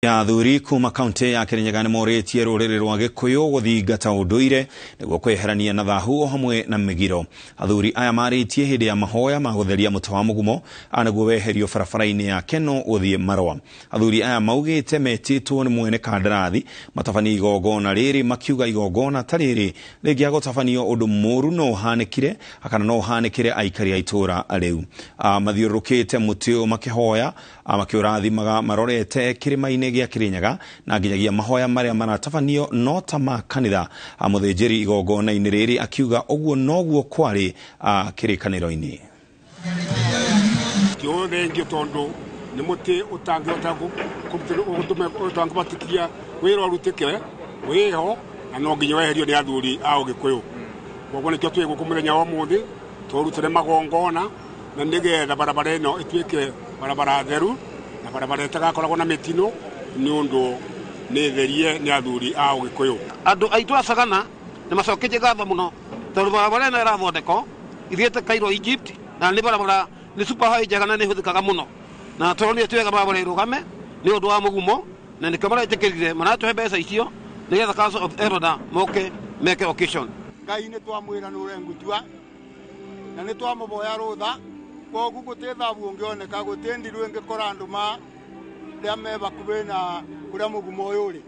Athuri kuma kaunti ya Kirinyaga nĩ morĩtie rũrĩrĩ rwa Gĩkũyũ gũthingata ũndũire nĩguo kweherania na thahu o hamwe na mĩgiro. Athuri aya marĩtie hĩndĩ ya mahoya ma gũtheria mũtĩ wa mũgumo nĩguo weherio barabara-inĩ ya Keno gũthiĩ Marũa. Athuri aya maugĩte metĩtwo nĩ mwene kandarathi matabanie igongona rĩrĩ, makiuga igongona ta rĩrĩ rĩngĩaga gũtabanio ũndũ mũru no ũhanĩkire kana no ũhanĩkĩre aikari a itũũra rĩu. Mathiũrũrũkĩte mũtĩ ũyũ makĩhoya, makĩũrathimaga marorete kĩrĩma-inĩ gĩa Kirinyaga na nginyagia mahoya marĩa maratabanio no ta ma kanitha. Mũthĩnjĩri igongona-inĩ rĩrĩ akiuga ũguo noguo kwarĩ kĩrĩkanĩro-inĩ. Ti ũyũ thengio tondũ nĩ mũtĩ ũtangĩhota ũtangĩbatithia wĩra ũrutĩke wĩho na no nginya weherio nĩ athuri a Ũgĩkũyũ. Koguo nĩkĩo twĩ gũkũ mũthenya wa ũmũthĩ tũrutĩre magongona na nĩgetha barabara ĩno ĩtuĩke barabara theru na barabara ĩtagakoragwo na mĩtino nĩ ũndũ nĩ therie nĩ athuri a Ũgĩkũyũ. Andũ aitũ a Sagana nĩ macoketie ngatho mũno tondũ barabara ĩno ĩrathondekwo ithiĩte Cairo, Egypt, na nĩ barabara nĩ super highway njega na nĩ ĩhũthĩkaga mũno, na tũronire ti wega barabara ĩrũgame nĩ ũndũ wa mũgumo, na nĩkĩo maretĩkĩrire maratũhe mbeca icio nĩgetha Council of Elder moke meke occasion. Ngai nĩ twamwĩra nĩ ũrengutua na nĩ twamũboya rũtha, koguo gũtĩ thabu ũngĩoneka, gũtĩ ndiru ĩngĩkora andũ ma rĩa me bakuhĩ na kũrĩa mũgumo ũyũ ũrĩ.